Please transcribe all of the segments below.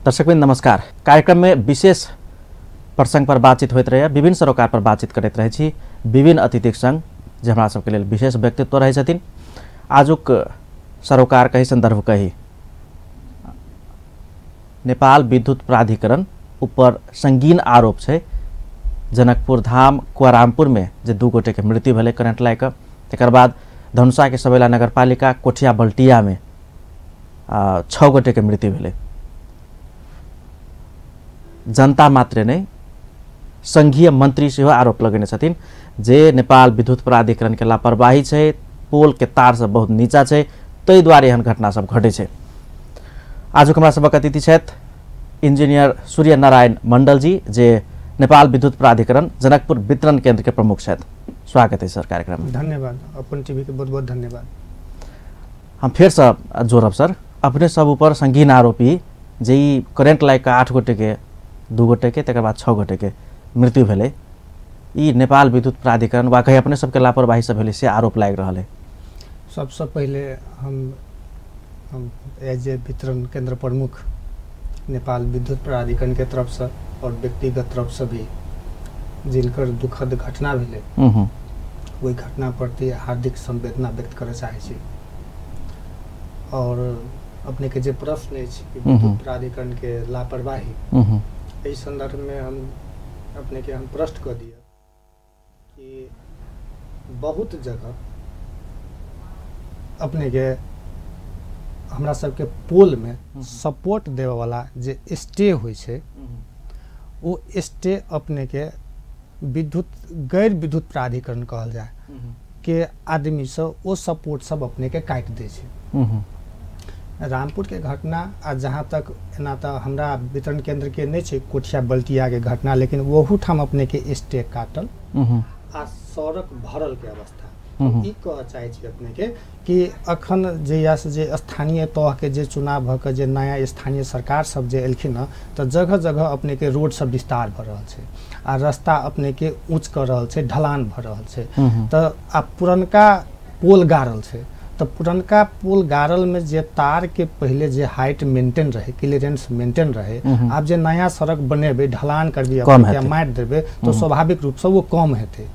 दर्शकवृन्द नमस्कार। कार्यक्रम में विशेष प्रसंग पर बातचीत होइत रहे, विभिन्न सरोकार पर बातचीत करैत रहै छी विभिन्न अतिथिक संग जे हमरा सबके लेल विशेष व्यक्तित्व रहै छथिन। आजुक सरोकार कही संदर्भ कही नेपाल विद्युत प्राधिकरण ऊपर संगीन आरोप छै। जनकपुर धाम कुआरामपुर में जे 2 गोटे के मृत्यु भेलै करेंट लागि कऽ, तकर बाद धनुषा के सबैला नगरपालिका कोठिया बल्टिया में 6 गोटे के मृत्यु भेलै। जनता मात्रे नहीं संघीय मंत्री सेहो आरोप लगेने छथिन जे नेपाल विद्युत प्राधिकरण के लापरवाही छै, पोल के तार सब बहुत नीचा छै, ताहि दुआरे एहन घटना सब घटै छै। आजुक हमरा सबक अतिथि छथि इंजीनियर सूर्य नारायण मंडल जी, जे नेपाल विद्युत प्राधिकरण जनकपुर वितरण केंद्र के प्रमुख छथि। स्वागत है सर कार्यक्रम में। धन्यवाद, अपन टीवी के बहुत बहुत धन्यवाद। हम फिर से जोड़ब सर, अपने सब ऊपर संगीन आरोपी जे ई करेंट लागि कऽ 8 गोटे के, 2 गोटे के, तकर बाद 6 गोटे के मृत्यु भेलै, ई नेपाल विद्युत प्राधिकरण वा कहीं अपने सबके लापरवाही से भेलै से आरोप लागि रहल है। सबसे पहले हम एज ए वितरण केंद्र प्रमुख नेपाल विद्युत प्राधिकरण के तरफ से और व्यक्तिगत तरफ से भी जिनकर दुखद घटना भेलै ओहि घटना प्रति हार्दिक संवेदना व्यक्त करय चाहै छी। और अपने के जे प्रश्न अछि कि विद्युत प्राधिकरण के लापरवाही, एहि संदर्भ में हम अपने के हम प्रश्न कऽ दिअ कि बहुत जगह अपने के हमरा सबके पोल में सपोर्ट देवे वाला जे स्टे होइ छै ओ स्टे अपने के विद्युत गैर विद्युत प्राधिकरण कहल जाय के आदमी सब ओ सपोर्ट सब अपने के काटि दै छै। रामपुर के घटना आ जहाँ तक एना तऽ हमरा वितरण केंद्र के नहीं छै कोठिया बल्टिया के घटना, लेकिन ओहू ठाम अपने के स्टे काटल आ सड़क भरल के अवस्था। ई कह चाहै छी अपने के कि अखन जहियासँ जे स्थानीय तह के जे चुनाव भऽ के जे नया स्थानीय सरकार सब जे एलखिन हँ तऽ जगह जगह अपने के रोड सब विस्तार भऽ रहल छै आ रास्ता अपने के ऊँच कऽ रहल छै, ढलान भऽ रहल छै। तऽ आ पुरनका पोल गाड़ल छै, तऽ पुरनका पोल गाड़ल में जे तार के पहले जे हाइट मेंटेन रहे, क्लियरेंस मेंटेन रहे, आब जे नया सड़क बनेबै ढलान करबै या माटि देबै तो स्वाभाविक रूप से वो कम हेतै।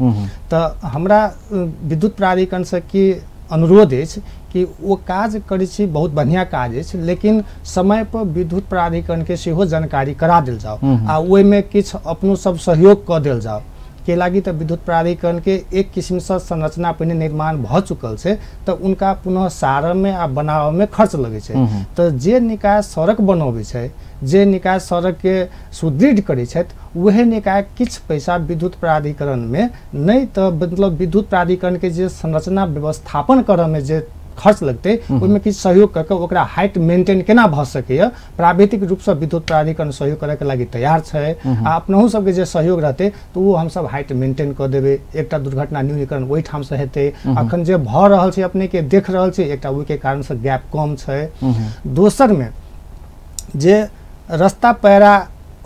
तऽ हमरा विद्युत प्राधिकरण से की अनुरोध अछि कि ओ काज करै छी, बहुत बढ़िआँ काज अछि, लेकिन समय पर विद्युत प्राधिकरण के सेहो जानकारी करा देल जाओ आ ओहिमे किछु अपनो सब सहयोग कऽ देल जाओ। के लागि तऽ विद्युत प्राधिकरण के एक किस्मसँ संरचना पहिने निर्माण भऽ चुकल छै तऽ उनका पुनः सारमे आ बनाबऽमे खर्च लगै छै। तऽ जे निकाय सड़क बनबै छै, जे निकाय सड़कके सुदृढ़ करै छथि, वएह निकाय किछु पैसा विद्युत प्राधिकरणमे नहि तऽ मतलब विद्युत प्राधिकरणके जे संरचना व्यवस्थापन करऽमे जे खर्च लगतै ओहिमे किछु सहयोग कऽ कऽ ओकरा हाइट मेंटेन केना भऽ सकैए प्राविधिक रूपसँ विद्युत प्राधिकरण सहयोग करैके लागि तैयार छै आ अपनहु सबके जे सहयोग रहतै तऽ ओ हमसब हाइट मेंटेन कऽ देबै। एकटा दुर्घटना न्यूनीकरण ओहिठामसँ हेतै। अखन जे भऽ रहल छै अपनेके देख रहल छै, एकटा ओहिके कारणसँ गैप कम छै। दोसरमे जे रस्ता पैरा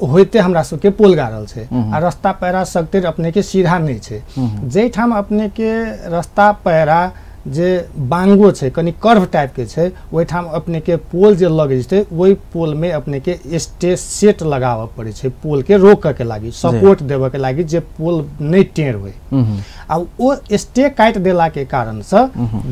होइते हमरा सबके पोल गाड़ल छै आ रस्ता पैरा सगतरि अपनेके सीधा नहि छै। जाहिठाम अपनेके रस्ता पैरा जे बांगो छै कनि कर्व टाइप के छै ओहिठाम अपने के पोल जे लगै छै ओहि पोल में अपने के स्टे सेट लगाबऽ पड़ै छै पोल के रोकऽ के लागि, सपोर्ट देबऽ के लागि जे पोल नहि टेढ़ होइ। आ ओ स्टे काटि देला के कारण से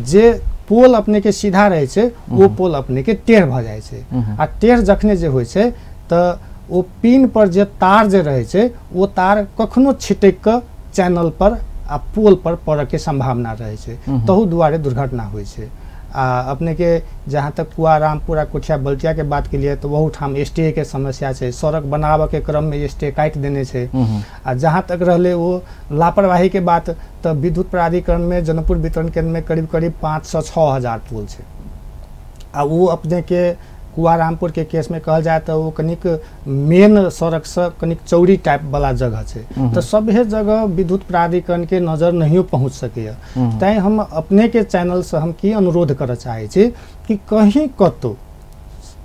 जे पोल अपने के सीधा रहै छै ओ पोल अपने के टेढ़ भऽ जाइ छै आ टेढ़ जखने जे होइ छै तऽ ओ पिन पर जे तार जे रहै छै ओ तार कखनो छिटकि कऽ चैनल पर आ पोल पर पड़ऽ के संभावना रहै छै, तहु दुआरे दुर्घटना होइ छै। आ अपने के जहाँ तक कुआ रामपुर आ कोठिया बल्टिया के बात के लिए तऽ ओहूठाम स्टे के समस्या छै, सड़क बनाबऽ के क्रम में स्टे काटि देने छै। आ जहाँ तक रहलै ओ लापरवाही के बात तऽ विद्युत प्राधिकरण में जनकपुर वितरण केंद्र में करीब करीब 5 से 6 हजार पोल छै आ ओ अपने के कुआ रामपुर के केस में कहल जाए तो वो कनिक मेन सड़क से कनिक चौड़ी टाइप वाला जगह छै, तो सभे जगह विद्युत प्राधिकरण के नजर नहीं पहुँच सकैए। तैं हम अपने के चैनल से हम की अनुरोध करऽ चाहै छी कि कहीं कतौ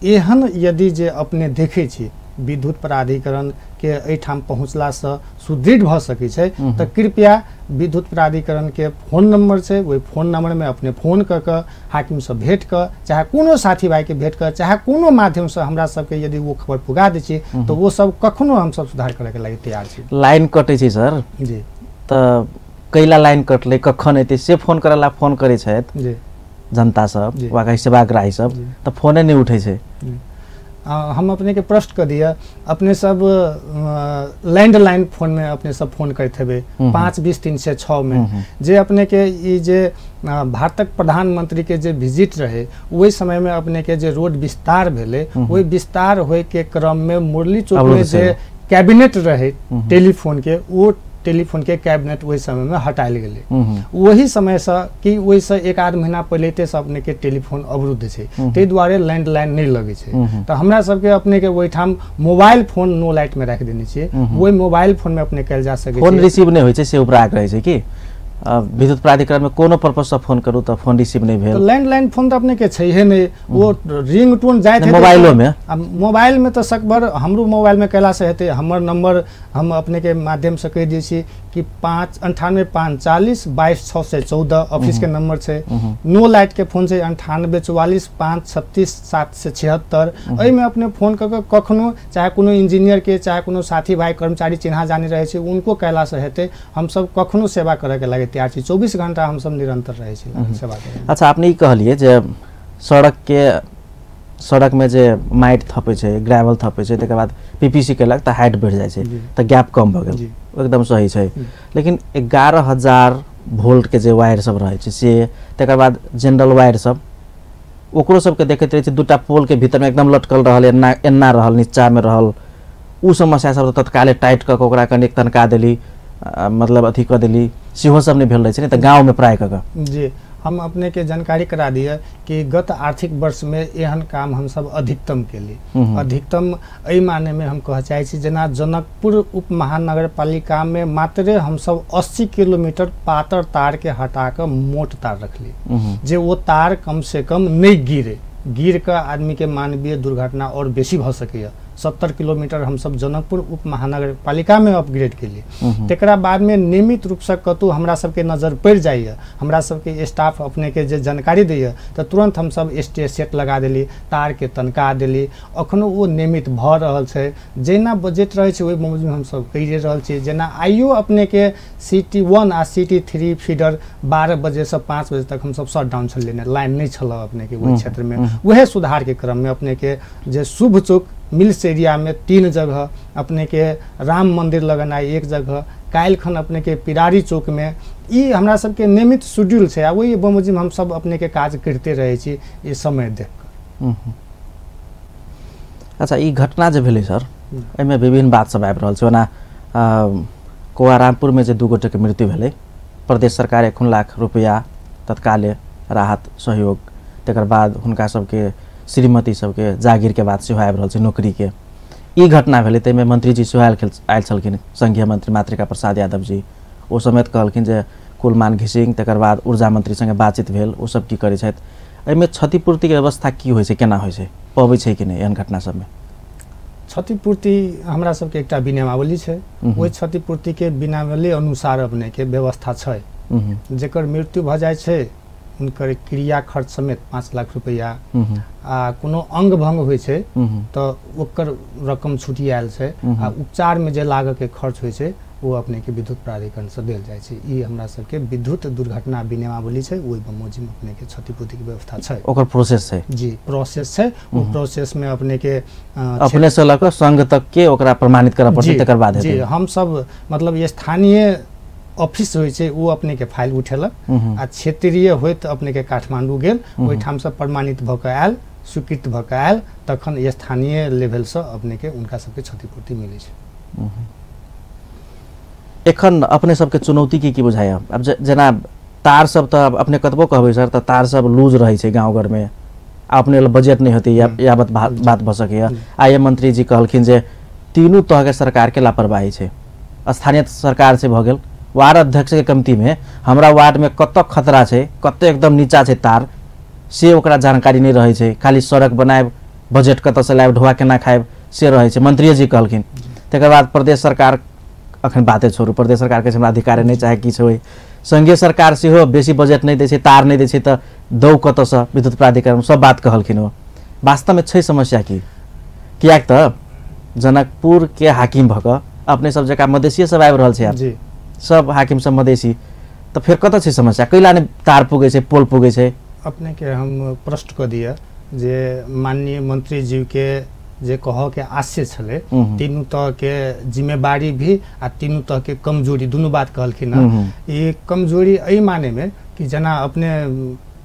एहन यदि जे अपने देखै छी विद्युत प्राधिकरण के एहिठाम पहुँचलासँ सुदृढ़ भऽ सकै छै तऽ कृपया विद्युत प्राधिकरण के फोन नंबर छै, ओहि फोन नंबरमे अपने फोन कऽ कऽ हाकिमसँ भेंट कऽ, चाहे कोनो साथी भाइके भेंट कऽ, चाहे कोनो माध्यमसँ हमरा सबके यदि ओ खबर पुगा दै छी तऽ ओ सब कखनो हमसब सुधार करैके लागि तैयार छी। लाइन कटै छै सर जी, तऽ कैला लाइन कटलै, कखन एतै से फोन करैला फोन करै छथि जी जनता सब वा कहै सेवाग्राही सब, तऽ फोने नहि उठै छै। हम अपने के प्रश्न कर दिया, अपने सब लैंडलाइन फोन में अपने सब फोन करते हेबै 5 20 306 में, जे अपने के ई जे भारतक प्रधानमंत्री के जे विजिट रहे ओहि समय में अपने के जे रोड विस्तार भेलै, ओहि विस्तार होए के क्रम में मुरली चौक में जे कैबिनेट रहे टेलीफोन के, वो टेलीफोन के कैबिनेट ओहि समय में हटायल गेलै। ओही समयसँ कि ओहिसँ एक आध महीना पहिले से अपने के टेलीफोन अवरुद्ध छै, ताहि दुआरे लैंडलाइन नहि लगै छै। तऽ हमरा सबके अपने के ओहिठाम मोबाइल फोन नो लाइट में राखि देने छियै, ओहि मोबाइल फोन में अपने कयल जा सकै। फोन रिसीव नहि होइ छै से उपराग रहै छै कि विद्युत प्राधिकरण में कोनो पर्पज से फोन करू तऽ फोन रिसीव नहीं भेल। लैंडलाइन फोन तऽ अपने के छैहे नहीं, वो रिंग टोन जाइत हेतै मोबाइलो में। मोबाइल में तऽ सकभर हमरो मोबाइल में कयला से हेतै। हमर नंबर हम अपने के माध्यम से कहि दै छी कि 5 98 5 40 22 614 ऑफिस के नंबर छै। नो लाइट के फोन छै 98 44 5 36 776। एहिमे अपने फोन कऽ कऽ कखनो चाहे कोनो इंजीनियर के चाहे कोनो साथी भाई कर्मचारी चिन्हा जाने रहै छै उनको कयला से हेतै। हमसब कखनो सेवा करैके लागि तैयार छी, 24 घंटा हमसब निरंतर रहै छी सेवा करै। अच्छा, अपने ई कहलियै जे सड़क में जे माटि थपै छै, ग्रेवल थपै छै, तकर बाद पीपीसी केलक तऽ हाइट बढ़ि जाइ छै, तऽ गैप कम भऽ गेल, एकदम सही छै। लेकिन 11,000 वोल्ट के जे वायर सब रहै छै से, तकर बाद जनरल वायर सब, ओकरो सबके देखैत रहै छै दूटा पोल के भीतर में एकदम लटकल रहल, एन्ना एन्ना रहल, नीचा में रहल, उ समस्या सब तत्काले टाइट कऽ कऽ ओकरा कनिक तनका देली, मतलब अथी कऽ देली, सेहो सब नहि भेल रहै छै ने तऽ गाँव में प्राय कऽ कऽ। जी, हम अपने के जानकारी करा दिए कि गत आर्थिक वर्ष में एहन काम हम सब अधिकतम केली। अधिकतम एहि माने में हम कह चाहै छी जेना जनकपुर उप महानगरपालिका में मात्रे हम सब 80 किलोमीटर पातर तार के हटा कऽ मोट तार रखली, जे वो तार कम से कम नहीं गिरे, गिर कऽ आदमी के मानवीय दुर्घटना और बेसी भऽ सकैए। 70 किलोमीटर हम सब जनकपुर उप महानगरपालिका में अपग्रेड केली। तकरा बाद में नियमित रूपसँ कतहु हमरा सबके नजर पड़ि जाइए, हमरा सबके स्टाफ अपने के जे जानकारी दैए तऽ तुरंत हम सब स्टे सेट लगा देली, तार के तनका देली। अखनो ओ नियमित भऽ रहल छै, जेना बजट रहै छै ओहि बमोजिम हमसब करि रहल छी। जेना आइयो अपने के CT1 आ CT3 feeder 12 बजेसँ 5 बजे तक हमसब शटडाउन छलियै, लाइन नहि छल अपने के ओहि क्षेत्रमे। वएह सुधारके क्रममे अपने के जे शुभ चौक मिल्स एरिया में 3 जगह, अपने के राम मंदिर लगन आइ 1 जगह, काल्हि खन अपने के पिरारी चौक में, ई हमरा सबके नियमित शेड्यूल छै आ ओहि बमोजिम हम सब अपने के काज करते रहै छी ई समय देख कऽ। अच्छा, ई घटना जे भेलै सर, एहिमे विभिन्न बात सब आबि रहल छै। ओना कोआरामपुर में जे 2 गोटेके मृत्यु भेलै, प्रदेश सरकार 1 लाख रुपैआ तत्काले राहत सहयोग, तकर बाद हुनका सबके श्रीमती सबके जागीर के बात सेहो आबि रहल छै, नौकरी के। ई घटना भेलै ताहिमे मंत्रीजी सेहो आयल छलखिन, संघीय मंत्री मातृका प्रसाद यादव जी, ओ समेत कहलखिन जे कुलमान घिसिंग, तकर बाद ऊर्जा मंत्री संगे बातचीत भेल, ओ सब की करै छथि। एहिमे क्षतिपूर्तिके व्यवस्था की होइ छै, केना होइ छै, पबै छै कि नहि एहन घटना सबमे? क्षतिपूर्ति हमरा सबके एकटा विनियमावली छै, ओहि क्षतिपूर्तिके विनियमावली अनुसार अपनेके व्यवस्था छै। जेकर मृत्यु भऽ जाइ छै हुनकर क्रिया खर्च समेत 5 लाख रुपैआ, आ कोनो अंग भंग होइ छै तऽ ओकर रकम छुटि आयल छै, आ उपचारमे जे लागऽके खर्च होइ छै ओ अपनेके विद्युत प्राधिकरणसँ देल जाइ छै। ई हमरा सबके विद्युत दुर्घटना विनियमावली छै, ओहि बमोजिम अपनेके क्षतिपूर्तिके व्यवस्था छै, ओकर प्रोसेस छै। जी, प्रोसेस छै। ओ प्रोसेसमे अपनेके अपने से लऽ कऽ संघ तक के ओकरा प्रमाणित करऽ पड़तै, तकर बाद जी हमसब मतलब स्थानीय ऑफिस होइ छै ओ अपनेके फाइल उठेलक आ क्षेत्रीय होइत अपनेके काठमाण्डू गेल, ओहिठामसँ प्रमाणित भऽ कऽ आयल, स्वीकृत भऽ कऽ आयल, तखन स्थानीय लेवलसँ अपनेके हुनका सबके क्षतिपूर्ति मिलै छै। एखन अपने सबके चुनौती की की बुझाइए? आब जेना तार सब तऽ अपने कतबो कहबै सर तऽ तार सब लूज रहै छै गाँव घरमे, अपने लग बजट नहि होतै यावत बात भऽ सकैए। आइ मंत्री जी कहलखिन जे तीनू तहके सरकारके लापरवाही छै, स्थानीय सरकार से भऽ गेल, वार्ड अध्यक्ष के कमिटी में हमरा वार्ड में कत खतरा छै, कत एकदम नीचा छै तार, से ओकरा जानकारी नहीं रहै छै। खाली सड़क बनायब, बजट कतऽसँ लायब, ढोआ केना खायब, से रहै छै, मंत्रिये जी कहलखिन। तकर बाद प्रदेश सरकार अखन बाते छोड़ू, प्रदेश सरकार के हमरा अधिकार नहि चाहे किछु होइ। संघीय सरकार सेहो बेसी बजट नहि दै छै, तार नहि दै छै, तऽ दौ कतऽसँ विद्युत प्राधिकरण, सब बात कहलखिन। ओ वास्तवमे छै समस्या की, किएक तऽ जनकपुर के हाकिम भऽ कऽ अपने सब जकाँ मधेसिए सब आबि रहल छै, जी सब हाकिम सब मधेसी, तऽ फेर कतऽ छै समस्या, कैला नहि तार पुगै छै, पोल पुगै छै? अपने के हम प्रश्न कऽ दिअ जे माननीय मंत्री जी के जे कहऽ के आशय छलै, तीनू तरह के जिम्मेवारी भी आ तीनू तरह के कमजोरी, दुनू बात कहलखिन हँ। ई कमजोरी एहि माने में कि जेना अपने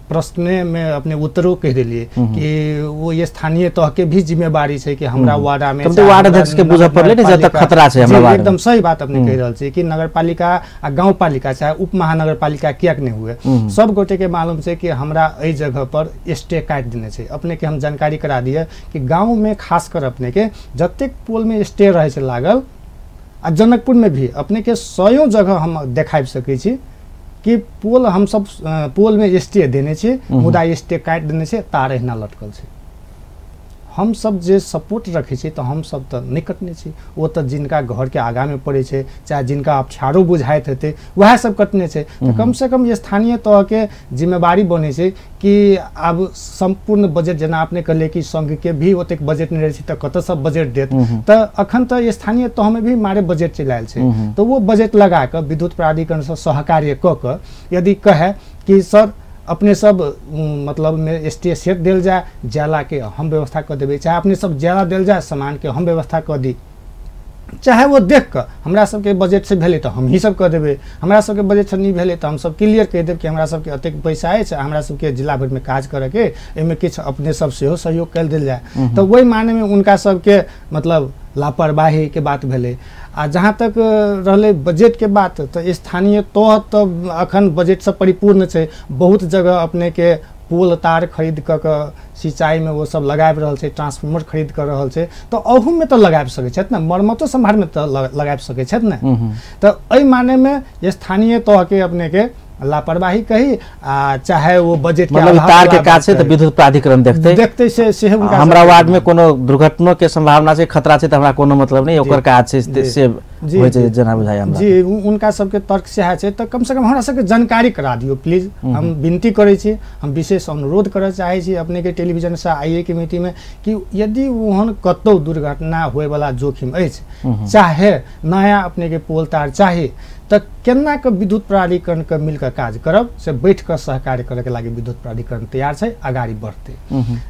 प्रश्ने में अपने उत्तरो कहि देलियै कि वो स्थानीय तह के भी जिम्मेवारी छै कि हमरा वार्डा में वार्ड अध्यक्ष के बुझऽ पड़लै ने जतऽ खतरा छै हमरा वार्ड। एकदम सही बात अपने कहि रहल छी कि नगरपालिका आ गाउँपालिका चाहे उप महानगरपालिका किएक नहि हुए, सब गोटे के मालूम छै कि हमरा एहि जगह पर स्टे काटि देने छै। अपने के हम जानकारी करा दिए कि गाँव में खासकर अपने के जतेक पोल में स्टे रहै छै लागल, आ जनकपुर में भी अपने के सौ जगह हम देखाबि सकै छी कि पोल हम सब पोल में स्टे देने छी, मुदा स्टे काटि देने छै, तार एहिना लटकल छै। हम सब जे सपोर्ट रखै छी तऽ हम सब तऽ नहि कटने छी, ओ तऽ जिनका घरके आगाँमे पड़ै छै चाहे जिनका अप्ठ्यारो बुझाइत हेतै वएह सब कटने छै। तऽ कमसँ कम स्थानीय तहके जिम्मेवारी बनै छै कि आब सम्पूर्ण बजट, जेना अपने कहलियै कि संघके भी ओतेक बजट नहि रहै छै तऽ कतऽ सब बजट देत, तऽ अखन तऽ स्थानीय तहमे भी मारे बजट चलि आयल छै, तऽ ओ बजट लगा कऽ विद्युत प्राधिकरणसँ सहकार्य कऽ कऽ यदि कहै कि सर अपने सब मतलब में स्टे सेट देल जाए, जाला के हम व्यवस्था कऽ देबै, चाहे अपने सब जाला देल जाए, सामान के हम व्यवस्था कऽ दी, चाहे वो देख कऽ हमरा सबके बजट से भेलै तऽ हमही सब कऽ देबै, हमरा सबके बजट से नहि भेलै तऽ हमसब क्लियर कहि देब कि हमरा सबके एतेक पैसा अछि, हमरा सबके जिला भरिमे काज करऽके, एहिमे किछु अपने सब सेहो सहयोग कयल देल जाए। तऽ ओहि मानेमे हुनका सबके मतलब लापरवाहीके बात भेलै। आ जहाँ तक रहलै बजटके बात, तऽ स्थानीय तह तऽ अखन बजटसँ परिपूर्ण छै, बहुत जगह अपनेके पोल तार खरीद कऽ कऽ सिंचाइमे ओ सब लगाबि रहल छै, ट्रांसफार्मर खरीद कऽ रहल छै, तऽ अहूमे तऽ लगाबि सकै छथि ने, मरम्मतो सम्भारमे तऽ लगाबि सकै छथि ने। तऽ एहि मानेमे स्थानीय तहके अपनेके लापरवाही कही आ चाहे वो बजट के मतलब तार के काज छै तऽ विद्युत प्राधिकरण देखतै देखतै से से हमरा वार्ड में कोनो दुर्घटनो के संभावना छै, खतरा छै, तऽ हमरा कोनो मतलब नहि, ओकर काज छै से होइ छै जेना बुझाय हमरा। जी उनका सबके तर्क सएह छै, तऽ कम से कम हमरा सबके जानकारी करा दियौ प्लीज। हम विनती करै छी, हम विशेष अनुरोध करऽ चाहै छी अपने के टेलीविजन से आइए के मितिमे कि यदि ओहन कतौ दुर्घटना होयवला जोखिम अछि, चाहे नया अपने के पोल तार चाही, तऽ केना कऽ विद्युत प्राधिकरण के मिलकर काज करब से बैठ कऽ सहकार्य करैके लागि विद्युत प्राधिकरण तैयार छै, अगाडि बढ़तै।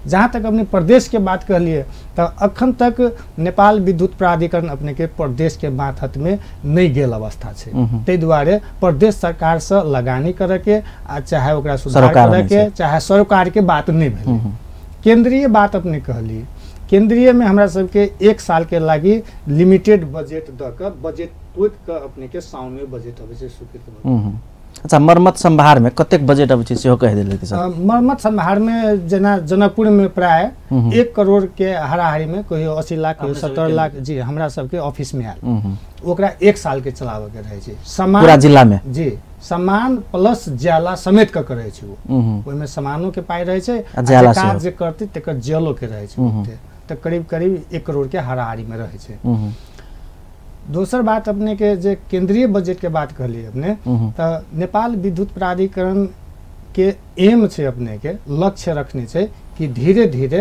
जहाँ तक अपने प्रदेश के बात कहलियै तऽ अखन तक नेपाल विद्युत प्राधिकरण अपने के प्रदेश के मातहतमे नहि गेल अवस्था छै, ताहि दुआरे प्रदेश सरकारसँ लगानी करैके आ चाहे ओकरा सुधार करैके चाहे सरकारके बात नहि भेलै। केंद्रीय बात अपने कहलियै, केंद्रीय में हमरा सबके 1 साल के लागि लिमिटेड बजट दऽ कऽ बजट टोकि कऽ अपने के साउन में बजट अबै छै स्वीकृत। अच्छा, मरम्मत संभार में कतेक बजट अबै छै सेहो कहि देल जेतै सर? मरम्मत संभार में जेना जनकपुर में प्राय 1 करोड़ के हाराहारी में कहियो 80 लाख कहियो 70 लाख जी हमरा सबके ऑफिस में आयल, ओकरा 1 साल के चलाबऽ के रहै छै सामान पूरा जिला में जी, सामान प्लस जाला समेत कऽ करै छै ओ, ओहिमे सामानो के पाइ रहै छै आ काज जे करतै तकर जलो के रहै छै, तऽ करीब करीब 1 करोड़ के हाराहारी में रहै छै। दोसर बात अपने के जे केंद्रीय बजट के बात कहलियै अपने, तऽ नेपाल विद्युत प्राधिकरण के एम छै अपने के लक्ष्य रखने छै कि धीरे धीरे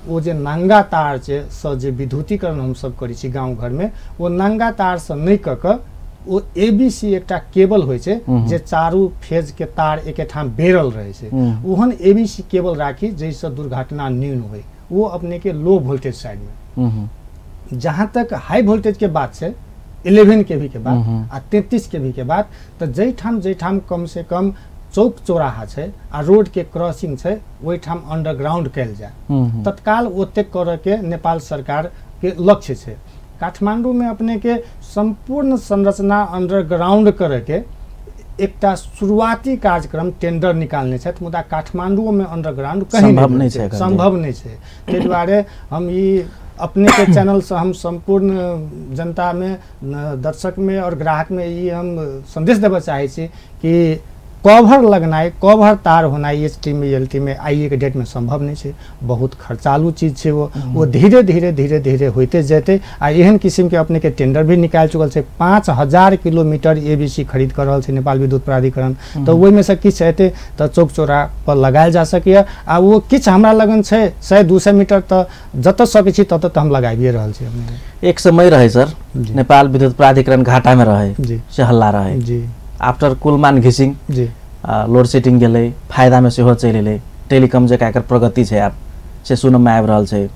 ओ जे नंगा तार छै से जे विद्युतीकरण हम सब करै छी गाँव घर में, ओ नंगा तार से नहि कऽ कऽ ओ ABC एकटा केबल होइ छै जे चारू फेज के तार एकेठाम बेरल रहै छै, ओहन ABC केबल राखी जाहिसँ दुर्घटना न्यून होइ, वो अपने के लो वोल्टेज साइड में। जहाँ तक हाई वोल्टेज के बात छै 11 kV के बात आ 33 kV के बात, तऽ जाहिठाम जाहिठाम कम से कम चौक चौराहा छै आ रोड के क्रॉसिंग छै ओहिठाम अंडरग्राउंड कयल जाय, तत्काल ओतेक करऽ के नेपाल सरकार के लक्ष्य छै। काठमांडू में अपने के संपूर्ण संरचना अंडरग्राउंड करे के एकटा शुरुआती कार्यक्रम टेंडर निकालने छथि, मुदा काठमांडू में अंडरग्राउंड कहीं संभव नहीं छै। ताहि दुआरे हम ई अपने के चैनल से हम संपूर्ण जनता में, दर्शक में और ग्राहक में ई हम संदेश देबऽ चाहै छी कि कवर लगनाइ, कवर तार होनाइ एच टी में एल टी में आइए के डेट में संभव नहीं छै, बहुत खर्चालू चीज छै। वो धीरे धीरे धीरे धीरे होइते जेतै। आ एहन किसिम के अपने के टेंडर भी निकालि चुकल छै, 5000 किलोमीटर एबीसी खरीद कर रहल छै नेपाल विद्युत प्राधिकरण। तऽ ओहिमे से किछु एतै तऽ चौक चौरा पर लगायल जा सकैए। आ वो किछु हमरा लगन छै 100-200 मीटर तऽ जतऽ सकै छी ततऽ तऽ हम लगाबिए रहल छी। अपने एक समय रहे सर, नेपाल विद्युत प्राधिकरण घाटा में रहे से हल्ला रहे जी। आफ्टर कुलमान घिसिङ जी लोड सेडिङ गेलै, फायदामे सेहो चलि एलै, टेलीकॉम जकाँ एकर प्रगति छै आब से सुनऽमे आबि रहल छै।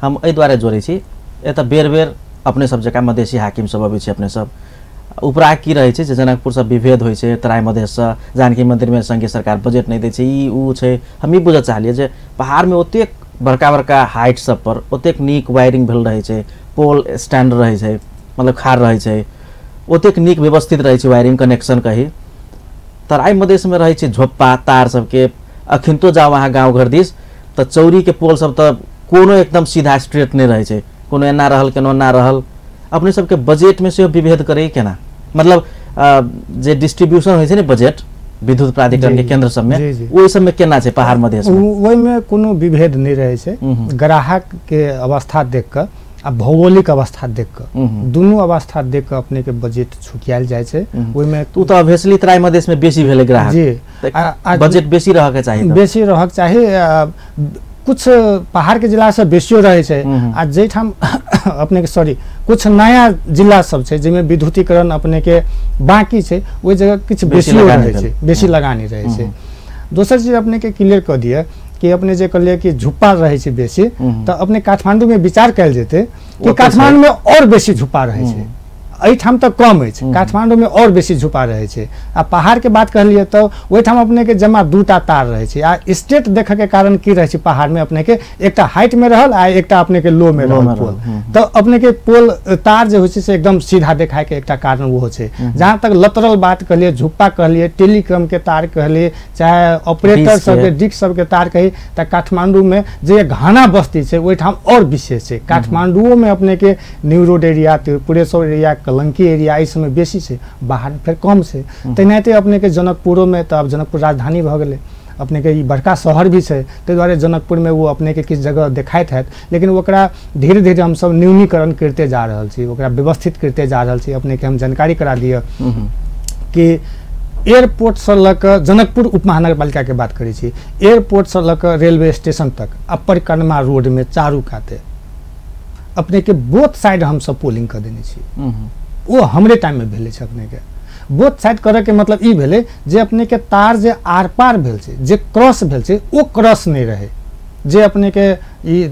हम एहि दुआरे जोड़ै छी, एतऽ बेर बेर अपने सब जकाँ मधेसी हाकिम सब अबै छै। अपने सब उपरा की रहै छै जे जनकपुरसँ विभेद होइ छै, तराई मधेससँ जानकी मन्दिरमे सङ्घीय सरकार बजट नहि दै छै, ई ओ छै। हम ई बुझऽ चाहलियै जे पहाड़मे ओतेक बड़का बड़का हाइट सब पर ओतेक नीक वायरिंग भेल रहै छै, पोल स्टैंड रहै छै, मतलब खाड़ रहै छै, ओतेक नीक व्यवस्थित रहै छै वायरिंग कनेक्शन कही। तराई मधेसमे रहै छै झोप्पा तार सबके। अखिनतो जाउ अहाँ गाँव घर दिस तऽ चौरीके पोल सब तऽ कोनो एकदम सीधा स्ट्रेट नहि रहै छै, कोनो एना रहल कोनो एना रहल। अपने सबके बजटमे सेहो विभेद करै केना, मतलब जे डिस्ट्रीब्यूशन होइ छै ने बजट विद्युत प्राधिकरण के केंद्र सबमे, ओहि सबमे केना छै पहाड़ मधेसमे? ओहिमे कोनो विभेद नहि रहै छै। ग्राहक के अवस्था देख कऽ आ भौगोलिक अवस्था देख कऽ, दुनू अवस्था देख कऽ अपने के बजट छुकियाल जाइ छै ओहिमे। ओ तऽ ऑब्वियसली तराई मधेसमे बेसी भेलै ग्राहक जी, बजट बेसी रहऽके चाही, बेसी रहऽके चाही। कुछ पहाड़ के जिला सब बेसियो रहै छै। आ जाहिठाम अपने के सॉरी कुछ नया जिला सब छै जाहिमे विद्युतीकरण अपने के बाकी छै, ओहि जगह किछु बेसियो रहै छै, बेसी लगानी रहै छै। दोसर चीज अपने के क्लियर कऽ दिअ कि अपने जे कहलियै कि झुप्पा रहै छै बेसी, तऽ अपने काठमांडूमे विचार कयल जेतै कि काठमांडूमे आओर बेसी झुप्पा रहै छै, एहिठाम तऽ कम अछि, काठमांडूमे आओर बेसी झुप्पा रहै छै। आ पहाड़के बात कहलियै तऽ ओहिठाम अपनेके जमा 2टा तार रहै छै। आ स्टेट देखऽके कारण की रहै छै, पहाड़मे अपनेके एकटा हाइटमे रहल आ एकटा अपनेके लोमे रहल पोल, तऽ अपनेके पोल तार जे होइ छै से एकदम सीधा देखायके एकटा कारण ओहो छै। जहाँ तक लतरल बात कहलियै, झुप्पा कहलियै, टेलीकॉमके तार कहलियै, चाहे ऑपरेटर सबके डिस्क सबके तार कही, तऽ काठमांडूमे जे घना बस्ती छै ओहिठाम आओर विशेष छै। काठमांडुओमे अपनेके new road area, Tripureshwar area, Kalanki area एहि सबमे बेसी छै, बाहर फेर कम छै। तेनाहिते अपनेके जनकपुरोमे, तऽ आब जनकपुर राजधानी भऽ गेलै, अपनेके ई बड़का शहर भी छै, ताहि दुआरे जनकपुरमे ओ अपनेके किछु जगह देखाइत हैत, लेकिन ओकरा धीरे धीरे हमसब न्यूनीकरण करिते जा रहल छी, ओकरा व्यवस्थित करिते जा रहल छी। अपनेके हम जानकारी करा दिअ कि एयरपोर्टसँ लऽ कऽ जनकपुर उपमहानगरपालिकाके बात करै छी, एयरपोर्टसँ लऽ कऽ रेलवे स्टेशन तक आ परिक्रमा रोडमे चारू काते अपनेके बोथ साइड हमसब पोलिंग कऽ देने छी। ओ हमरे टाइममे भेलै छै। अपनेके बोथ साइड करऽके मतलब ई भेलै जे अपनेके तार जे आर पार भेल छै, जे क्रॉस भेल छै, ओ क्रॉस नहि रहै। जे अपनेके ई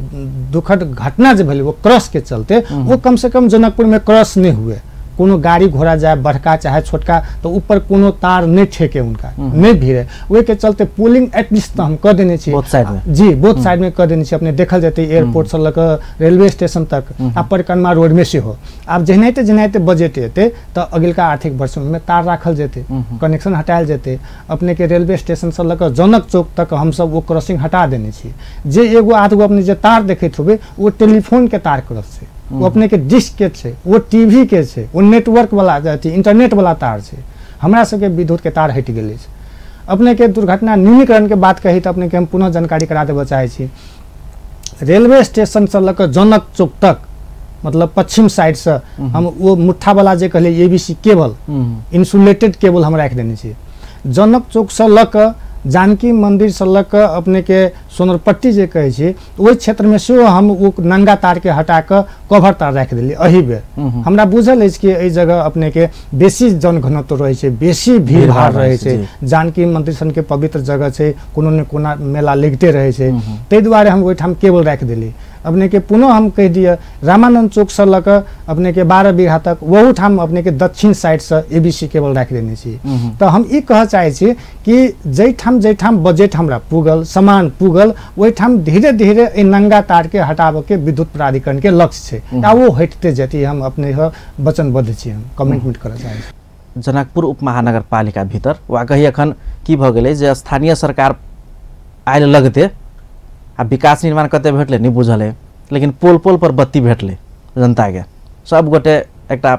दुखद घटना जे भेलै ओ क्रॉसके चलते ओ कमसँ कम जनकपुरमे क्रॉस नहि हुए, कोनो गाड़ी घोड़ा जाए बड़का चाहे छोटका तऽ ऊपर कोनो तार नहि ठेके, उनका नहि भिड़े, ओहिके चलते पोलिंग एटलीस्ट तऽ हम कऽ देने छी जी, बोथ साइडमे कऽ देने छी। अपने देखल जेतै एयरपोर्टसँ लऽ कऽ रेलवे स्टेशन तक आ परिक्रमा रोडमे सेहो। आब जेनाहिते जेनाहिते बजट एतै तऽ अगिलका आर्थिक वर्षमे तार राखल जेतै, कनेक्शन हटायल जेतै। अपनेके रेलवे स्टेशनसँ लऽ कऽ जनक चौक तक हमसब ओ क्रॉसिंग हटा देने छी। जे एगो आधगो अपने जे तार देखैत होबै ओ टेलीफोनके तार क्रॉस छै, ओ अपने के डिस्क के छै, ओ टीवी के छै, ओ नेटवर्क वाला अथी इंटरनेट वाला तार छै। हमरा सबके विद्युत के तार हटि गेल अछि। अपने के दुर्घटना न्यूनीकरण के बात कही तऽ अपने के हम पुनः जानकारी करा देबऽ चाहै छी। रेलवे स्टेशनसँ लऽ कऽ जनक चौक तक, मतलब पश्चिम साइडसँ हम ओ मुठ्ठा वाला जे कहलियै एबीसी केबल, इंसुलेटेड केबल हम राखि देने छी। जनक चौकसँ लऽ कऽ जानकी मन्दिरसँ लऽ कऽ अपनेके सोनरपट्टी जे कहै छी ओहि क्षेत्रमे सेहो हम ओ नंगा तारके हटा कऽ कवर तार राखि देलियै। एहि बेर हमरा बुझल अछि कि एहि जगह अपनेके बेसी जनघनत्व रहै छै, बेसी भीड़ भाड़ रहै छै, जानकी मन्दिर सनके पवित्र जगह छै, कोनो ने कोनो मेला लगिते रहै छै, ताहि दुआरे हम ओहिठाम केबल राखि देलियै। अपनेके पुनः हम कहि दिअ रामानन्द चौकसँ लऽ कऽ अपनेके 12 बीघा तक ओहूठाम अपनेके दक्षिण साइडसँ एबीसी केबल राखि देने छी। तऽ हम ई कहऽ चाहै छी कि जाहिठाम जाहिठाम बजट हमरा पुगल, सामान पुगल, ओहिठाम धीरे धीरे एहि नंगा तारके हटाबऽके विद्युत प्राधिकरणके लक्ष्य छै आ ओ हटिते जेतै। हम अपने वचनबद्ध छी, हम कमिटमेंट करऽ चाहै छी। जनकपुर उपमहानगरपालिका भीतर वा कही एखन की भऽ गेलै जे स्थानीय सरकार आयल लगते आ विकास निर्माण कते भेटलै नहि बुझल है, लेकिन पोल पोल पर बत्ती भेटलै जनताके। सब गोटे एकटा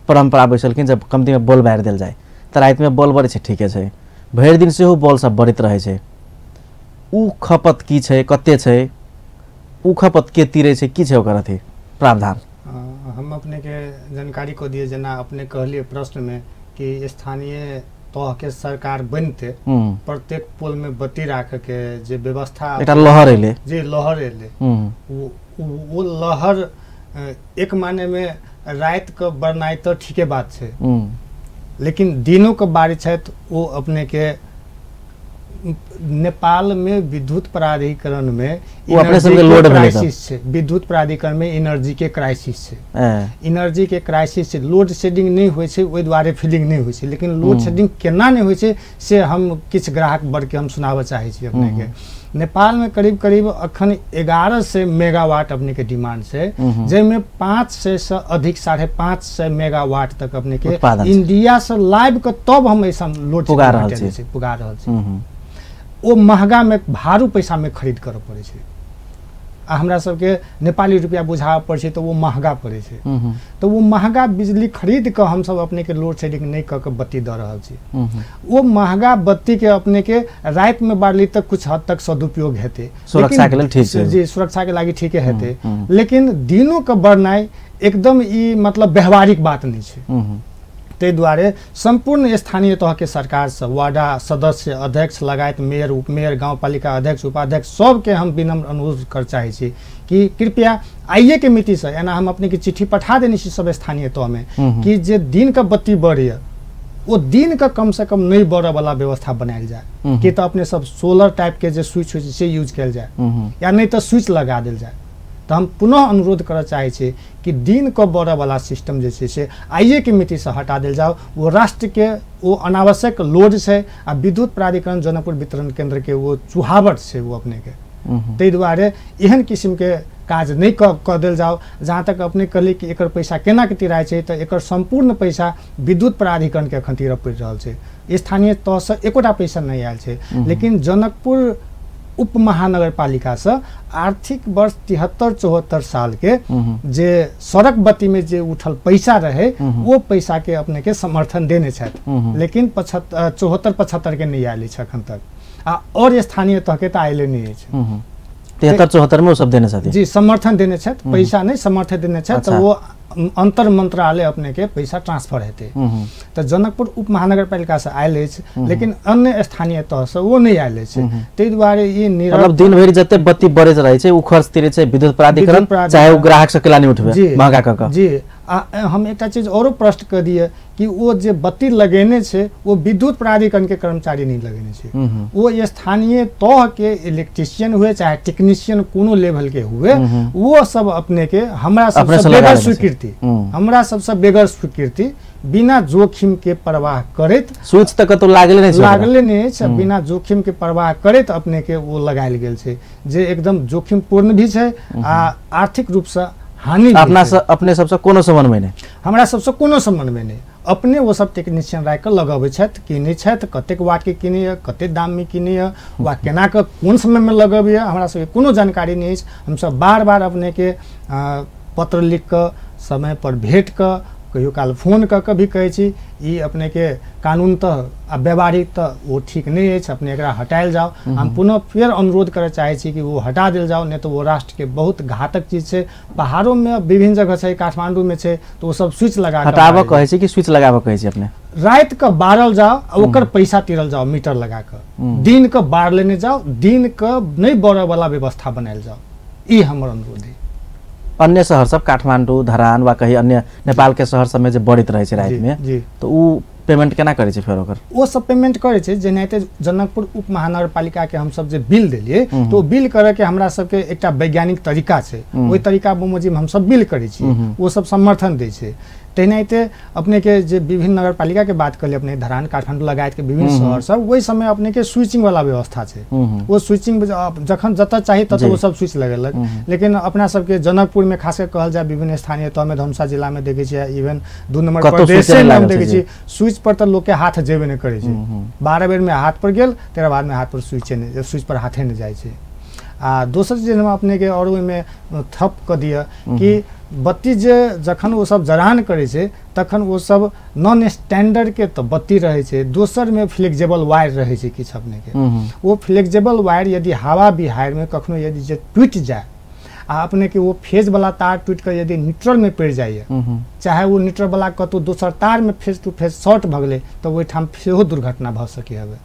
परम्परा बैसलखिन जब कमतीमे बल्ब बारि देल जाय तऽ रातिमे बल्ब बरै छै, ठीके छै, भरि दिन सेहो बॉल सब बरैत रहै छै, उ खपत की छै, कते छै, उ खपत के तिरै छै, की छै ओकर अथी प्रावधान? हम अपने के जानकारी को दिए, जेना अपने कहलिए प्रश्न में कि स्थानीय तह के सरकार बनते प्रत्येक पोल में बत्ती राख के जे व्यवस्था एकटा लहर एलै, जे लहर एलै वो लहर एक माने में रात के बढ़नाइ तो ठीके बात छै, लेकिन दिनों के बारी छै वो अपने के नेपाल में विद्युत प्राधिकरण में लोड क्राइसिस छै, विद्युत प्राधिकरण में एनर्जी के क्राइसिस छै, एनर्जी के क्राइसिस छै, लोड शेडिंग नहीं होइ छै, ओहि दुआरे फीलिंग नहीं होइ छै। लेकिन लोड शेडिंग केना नहीं होइ छै से हम किछु ग्राहक वर्ग के हम सुनाबऽ चाहै छी अपने के। नेपाल में करीब करीब अखन 1100 मेगावाट अपने के डिमांड छै, जाहिमे 500 से अधिक 550 मेगावाट तक अपने के इंडिया से लाइव के तब हम ऐसा लोड पुगा रहल छी। ओ महगा में भारू पैसा में खरीद करऽ पड़ै छै, आ हमरा सबके नेपाली रुपया बुझाबऽ पड़ै छै तऽ ओ महगा पड़ै छै। तऽ ओ महगा बिजली खरीद कऽ हमसब अपने के लोड शेडिंग नहि कऽ के बत्ती दऽ रहल छी। ओ महगा बत्ती के अपने के राति में बारली तक कुछ हद तक सदुपयोग हेतै, सुरक्षा के लेल ठीक छै जी, सुरक्षा के लागि ठीके हेतै, लेकिन दिनों के बढ़नाइ एकदम ई मतलब व्यवहारिक बात नहि छै। ताहि दुआरे सम्पूर्ण स्थानीय तहके सरकार सब, वार्डा सदस्य, अध्यक्ष लगायत मेयर, उपमेयर, गाउँपालिका अध्यक्ष, उपाध्यक्ष सबके हम विनम्र अनुरोध कर चाहै छी कि कृपया आइए के मितिसँ एना हम अपने के चिट्ठी पठा देने छी सब स्थानीय तहमे कि जे दिनके बत्ती बढ़ैए ओ दिन के कम से कम नहीं बढ़े वाला व्यवस्था बनायल जाए, कि तऽ अपने सब सोलर टाइप के जे स्विच होइ छै से यूज कयल जाए, या नहीं तऽ स्विच लगा देल जाए। तऽ हम पुनः अनुरोध करऽ चाहै छी कि दिन के बढ़े वाला सिस्टम जे छै से आइए के मितिसँ हटा देल जाओ। वो राष्ट्र के वो अनावश्यक लोड छै आ विद्युत प्राधिकरण जनकपुर वितरण केंद्र के वो चुहावट छै वो अपने के, ताहि दुआरे एहन किस्म के काज नहीं कऽ देल जाओ। जहाँ तक अपने कहली कि एकर पैसा केना के तिराइ छै, तऽ एकर सम्पूर्ण पैसा विद्युत प्राधिकरण के एखन तिरऽ पड़ि रहल छै, स्थानीय तहसँ एकोटा पैसा नहि आयल छै। लेकिन जनकपुर उप महानगरपालिका से आर्थिक वर्ष 73-74 साल के जे सड़क बत्ती में जे उठल पैसा रहे वो पैसा के अपने के समर्थन देने छथि, लेकिन 74-75 के नहीं आयल अछि अखन तक, आ और स्थानीय तह के तऽ आयले नहीं अछि। 73-74 में वो सब देने छथि जी, समर्थन देने छथि, पैसा नहीं समर्थन देने छथि। तऽ वो अंतर मंत्रालय अपने के पैसा ट्रांसफर हेतै। तऽ जनकपुर उप महानगरपालिका से आयल अछि, लेकिन अन्य स्थानीय तह से वो नहीं आयल अछि। ताहि दुआरे ई मतलब दिन भरि जते बत्ती बरैत रहै छै उ खर्च तिरै छै विद्युत प्राधिकरण, चाहे ओ ग्राहक से केला नहीं उठबे महंगा कऽ कऽ जी। आ हम एकटा चीज औरो प्रश्न कऽ दिअ कि ओ जे बत्ती लगेने छै वो विद्युत प्राधिकरण के कर्मचारी नहीं लगेने छै, वो स्थानीय तह के इलेक्ट्रिशियन हुए चाहे टेक्नीशियन कोनो लेवल के हुए, वो सब अपने के हमरा सबसे बेगर स्वीकृति, हमरा सबसे बेगर स्वीकृति बिना जोखिम के परवाह करैत, स्विच तक कतौ लागले नहीं छै, लागले नहीं छै, बिना जोखिम के परवाह करैत अपने के वो लगायल गेल छै, जे एकदम जोखिमपूर्ण भी छै आ आर्थिक रूप से हानि। अपना अपने सबसे कोनो समन्वय नहीं, हमरा सबसे कोनो समन्वय नहीं, अपने वो सब टेक्नीशियन राखि कऽ लगबै छथि, किनै छथि, कतेक वाटके किनैए, कतेक दाममे किनैए वा केना कऽ कोन समयमे लगबैए, हमरा सबके कोनो जानकारी नहि अछि। हमसब बार बार अपनेके पत्र लिख कऽ समय पर भेट कऽ कहियो काल फोन कऽ कऽ भी कहै छी ई अपनेके कानून तऽ आ व्यवहारिक तऽ ओ ठीक नहि अछि, अपने एकरा हटायल जाओ। हम पुनः फेर अनुरोध करऽ चाहै छी कि ओ हटा देल जाओ, नहि तऽ ओ राष्ट्रके बहुत घातक चीज छै। पहाड़ोमे विभिन्न जगह छै, काठमांडूमे छै, तऽ ओ सब स्विच लगा हटाबऽ कहै छै कि स्विच लगाबऽ कहै छै? अपने राति कऽ बारल जाओ आ ओकर पैसा तिरल जाओ मीटर लगा कऽ, दिन कऽ बार लेने जाओ, दिन कऽ नहि बढ़ऽवला व्यवस्था बनायल जाओ, ई हमर अनुरोध है। अन्य शहर सब काठमांडू, धरान वा कहीं अन्य नेपाल के शहर सब में जे बढ़ैत रहै छै राति में, तो उ पेमेंट केना करै छै फेर ओकर? ओ सब पेमेंट करै छै। जेनाहिते जनकपुर उप महानगरपालिका के हमसब जे बिल देलियै तो बिल करऽ के हमरा सबके एकटा वैज्ञानिक तरीका छै, ओहि तरीका बमोजिम हमसब बिल करै छी, ओ सब समर्थन दै छै। तेनाहिते अपने के जे विभिन्न नगरपालिका के बात करलियै, अपने धरान, काठमांडू लगायत के विभिन्न शहर सब, ओहि समय अपने के स्विचिंग वाला व्यवस्था छै, ओ स्विचिंग जखन जतऽ चाही ततऽ ओ सब स्विच लगेलक। लेकिन अपना सबके जनकपुर में खास कर कहल जाय विभिन्न स्थानीय तहमे, धनुषा जिला में देखै छियै, इवन 2 नंबर प्रदेशमे हम देखै छी, स्विच पर तऽ लोक के हाथ जेबे नहि करै छै, 12 बेर में हाथ पर गेल तकर बाद में हाथ पर स्विचे नहि, स्विच पर हाथे नहि जाइ छै। आ दोसर चीज हम अपने के और ओहिमे थप कऽ दिअ कि बत्ती जे जखन ओ सब जड़ान करै छै तखन ओ सब नॉन स्टैंडर्ड के तऽ बत्ती रहै छै, दोसरमे फ्लेक्सिबल वायर रहै छै किछु अपनेके। ओ फ्लेक्सिबल वायर यदि हवा बिहाड़िमे कखनो यदि जे टूटि जाय आ अपनेके ओ फेजवला तार टूटि कऽ यदि न्यूट्रलमे पड़ि जाइए, चाहे ओ न्यूट्रलवला कतहु दोसर तारमे फेज टू फेज शॉर्ट भऽ गेलै, तऽ ओहिठाम सेहो दुर्घटना भऽ सकै हवे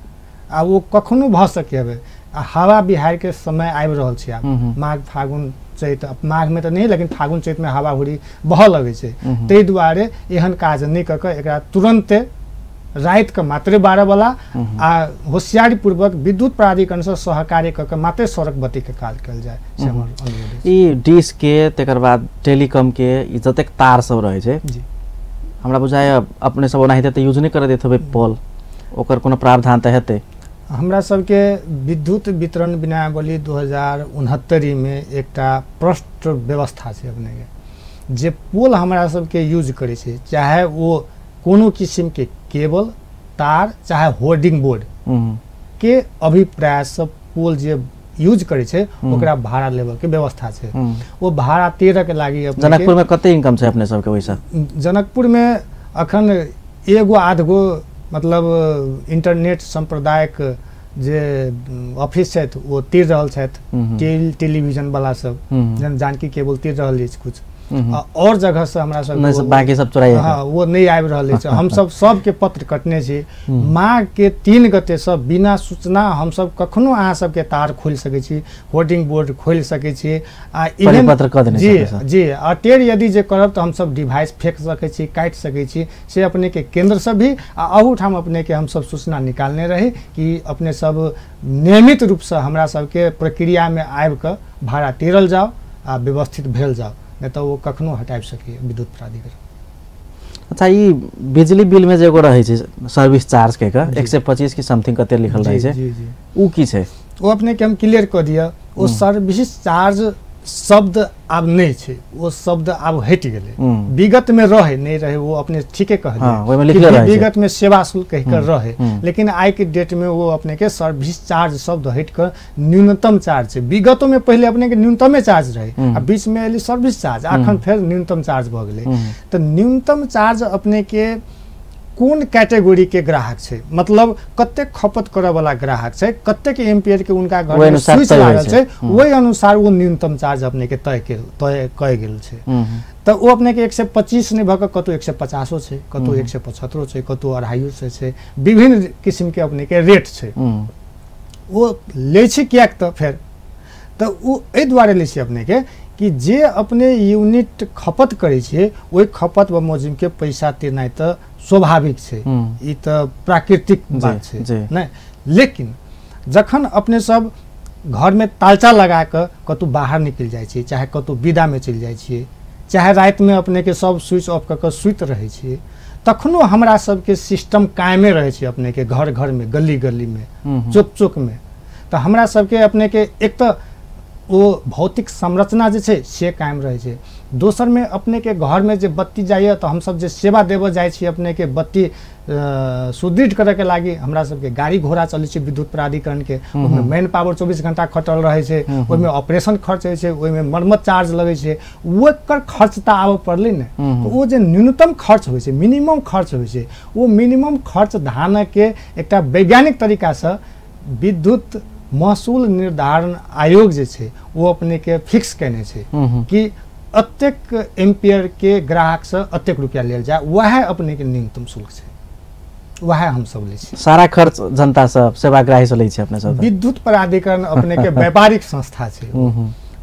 आ ओ कखनो भऽ सकै हवे। आ हवा बिहाड़िके समय आबि रहल छै आब, माघ फागुन चैत, माघमे तऽ नहि लेकिन फागुन चैतमे हवा हुरी बहऽ लगै छै। ताहि दुआरे एहन काज नहि कऽ कऽ एकरा तुरन्ते रातिके मात्रे बारहवला आ होशियारी पूर्वक विद्युत प्राधिकरणसँ सहकार्य कऽ कऽ मात्रे सड़क बत्तीके काज कयल जाय, से हमर अनुरोध। ई डिश के तकर बाद टेलीकॉम के ई जतेक तार सब रहै छै जी, हमरा बुझाइए अपने सब ओनाहिते तऽ यूज नहि करऽ दैत हेबै पोल, ओकर कोनो प्रावधान तऽ हेतै? हमरा सबके विद्युत वितरण विनावली 2069 में एकटा प्रष्ट व्यवस्था छै अपनेके, जे पोल हमरा सबके यूज करै छै, चाहे ओ कोनो किसिमके केबल तार चाहे होर्डिंग बोर्ड के अभिप्रायसँ पोल जे यूज करै छै ओकरा भाड़ा लेबऽके व्यवस्था छै। ओ भाड़ा 13 के लागि। जनकपुरमे कते इनकम छै अपने सबके ओहिसँ? जनकपुरमे अखन एगो आधगो मतलब इंटरनेट सम्प्रदायक जे ऑफिस छथि ओ तिर रहल छथि, टेलीविजन वाला सब जेना जानकी केबल तिर रहल अछि कुछ, और जगह से हमरा सब बाकी सब चोराइ, हाँ वो नहीं आबि रहल अछि। हमसब सबके पत्र कटने छी, माघ के 3 गते से बिना सूचना हमसब कखनो अहाँ सबके तार खोलि सकै छी, होर्डिंग बोर्ड खोलि सकै छी आ परिपत्र कऽ देने जी जी अटेर यदि जे करब तऽ हमसब डिवाइस फेंक सकै छी, काटि सकै छी, से अपनेके केंद्रसँ भी आ अहूठाम अपनेके हमसब सूचना निकालने रही कि अपने सब नियमित रूपसँ हमरा सबके प्रक्रियामे आबिकऽ भाड़ा टेरल जाउ आ व्यवस्थित भेल जाउ, नहीं तो वो कखनो हटाबि सकैए विद्युत प्राधिकरण। अच्छा, ई बिजली बिल में जे एगो रहै छै सर्विस चार्ज के 125 की समथिंग कते लिखल रहै छै, उ की छै? ओ अपने के हम क्लियर कऽ दिअ, ओ सर्विस चार्ज शब्द आब नहि छै, ओ शब्द आब हटि गेलै। विगत में रहे नहीं रहे वो अपने ठीके कहलियै, विगत में सेवा शुल्क कहि कऽ रहे, लेकिन आइ के डेट में वो अपने के सर्विस चार्ज शब्द हटि कऽ न्यूनतम चार्ज छै। विगतो में पहिले अपने के न्यूनतमे चार्ज रहे आ बीच में एलै सर्विस चार्ज, अखन फेर न्यूनतम चार्ज भऽ गेलै। तऽ न्यूनतम चार्ज अपने के कोन कैटेगरी के ग्राहक छै, मतलब कतेक खपत करऽ वाला ग्राहक छै, कतेक एम्पियर के उनका घर में स्विच लागल छै, ओहि अनुसार वो न्यूनतम चार्ज अपने के तय कयल गेल छै। तऽ ओ अपने के 125 नहि भऽ कऽ कतहु 150 छै, कतहु 175 छै, कतहु 250 छै, विभिन्न किसिम के अपने के रेट छै। ओ लै छै किएक तऽ फेर तऽ ओ एहि दुआरे लै छै अपने के कि जे अपने यूनिट खपत करै छियै ओहि खपत बमोजिम के पैसा तिरनाइ तऽ स्वाभाविक छै, ई तऽ प्राकृतिक बात छै नहि। लेकिन जखन अपने सब घरमे तालचा लगा कऽ कतहु बाहर निकलि जाइ छियै, चाहे कतहु विदामे चलि जाइ छियै, चाहे रातिमे अपनेके सब स्विच ऑफ कऽ कऽ सुति रहै छियै, तखनो हमरा सबके सिस्टम कायमे रहै छै अपनेके घर घरमे, गली गलीमे, चौक चौकमे। तऽ हमरा सबके अपनेके एक तऽ ओ भौतिक संरचना जे छै से कायम रहै छै, दोसरमे अपनेके घरमे जे बत्ती जाइए तऽ हमसब जे सेवा देबऽ जाइ छी अपनेके बत्ती सुदृढ़ करैके लागि हमरा सबके गाड़ी घोड़ा चलै छै विद्युत प्राधिकरणके, ओहिमे मैन पावर 24 घंटा खटल रहै छै, ओहिमे ऑपरेशन खर्च होइ छै, ओहिमे मरम्मत चार्ज लगै छै, ओकर खर्च तऽ आबऽ पड़लै ने। ओ जे न्यूनतम खर्च होइ छै, मिनिमम खर्च होइ छै, ओ मिनिमम खर्च धानके एकटा वैज्ञानिक तरीकासँ विद्युत महसूल निर्धारण आयोग जे छै ओ अपनेके फिक्स केने छै कि अतेक एम्पियर के ग्राहकसँ अतेक रुपया लेल जाय, वएह अपनेके न्यूनतम शुल्क छै, वएह हमसब लै छी। सारा खर्च जनतासँ सेवाग्राहीसँ लै छै अपने सब। विद्युत प्राधिकरण अपनेके व्यापारिक संस्था छै,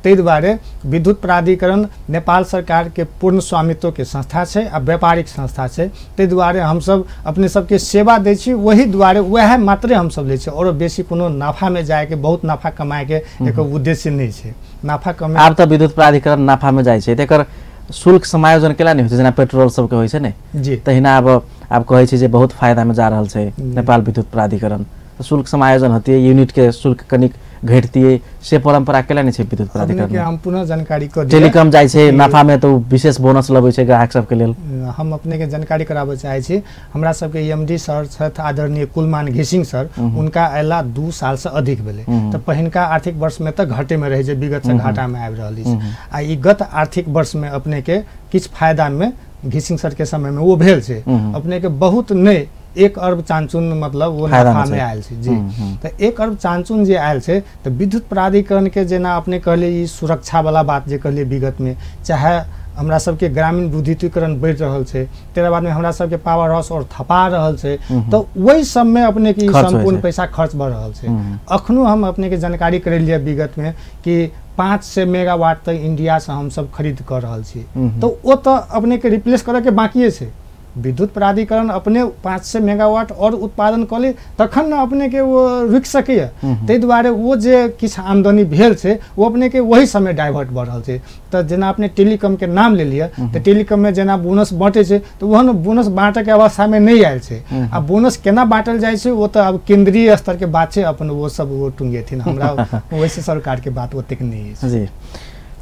ताहि दुआरे विद्युत प्राधिकरण नेपाल सरकारके पूर्ण स्वामित्वके संस्था छै आ व्यापारिक संस्था छै, ताहि दुआरे हमसब अपने सबके सेवा दै छी, ओहि दुआरे वएह मात्रे हमसब लै छी, आओर बेसी कोनो नाफामे जायके, बहुत नाफा कमाएके एकर उद्देश्य नहि छै। नाफा कमाए आब तऽ विद्युत प्राधिकरण नाफामे जाइ छै, एकर शुल्क समायोजन केला नहि होइ छै, जेना पेट्रोल सबके होइ छै ने जी, तहिना आब कहै छै जे बहुत फायदामे जा रहल छै नेपाल विद्युत प्राधिकरण, शुल्क समायोजन होतै, यूनिटके शुल्क कनिक घटतियै, से परंपरा केला नहि छै विद्युत प्राधिकरण? हम पुनः जानकारी क टेलीकॉम जाइ छै नाफा में तो विशेष बोनस लबै छै ग्राहक सबके लेल। हम अपने के जानकारी कराबऽ चाहै छी, हमरा सबके एमडी सर छथि आदरणीय कुलमान घिसिंग सर, उनका अयला 2 साल से अधिक भेलै। तऽ पहिनका आर्थिक वर्ष में तऽ घाटे में रहै छै, विगत से घाटा में आबि रहल अछि। आ ई गत आर्थिक वर्ष में अपने के किछु फायदा में घिसिंग सर के समय में वो भेल छै, अपने के बहुत नहि 1 अरब चानचुन मतलब वो नफा में आयल छै जी। तऽ 1 अरब चानचुन जे आयल छै तऽ विद्युत प्राधिकरण के जेना अपने कहलियै ई सुरक्षा वाला बात जे कहलियै विगत में, चाहे हमरा सबके ग्रामीण विद्युतीकरण बढ़ि रहल छै, तकर बादमे हमरा सबके पावर हाउस और थपा रहल छै, तऽ ओहि सबमे अपने के सम्पूर्ण पैसा खर्च भऽ रहल छै। अखनो हम अपने के जानकारी करेलियै विगत में कि 500 मेगावाट तक इंडिया से हम सब खरीद कर रहल छी, तऽ ओ तऽ अपने के रिप्लेस करऽ के बाकिए छै। विद्युत प्राधिकरण अपने 500 मेगावाट और उत्पादन कऽ ली तखन ने अपने के वो रुकि सकैए। ताहि दुआरे ओ जे किछु आमदनी भेल छै ओ अपने के वही समय डाइवर्ट भऽ रहल छै। तऽ जेना अपने टेलीकॉम के नाम लेलियै तऽ टेलीकॉम में जेना बोनस बाँटै छै तऽ ओहन बोनस बाँटऽके अवस्थामे नहि आयल छै। आ बोनस केना बाँटल जाइ छै ओ तऽ आब केंद्रीय स्तरके बात छै, अपन ओ सब ओ टुंगेथिन, हमरा वैसे सरकारके बात ओतेक नहि अछि जी।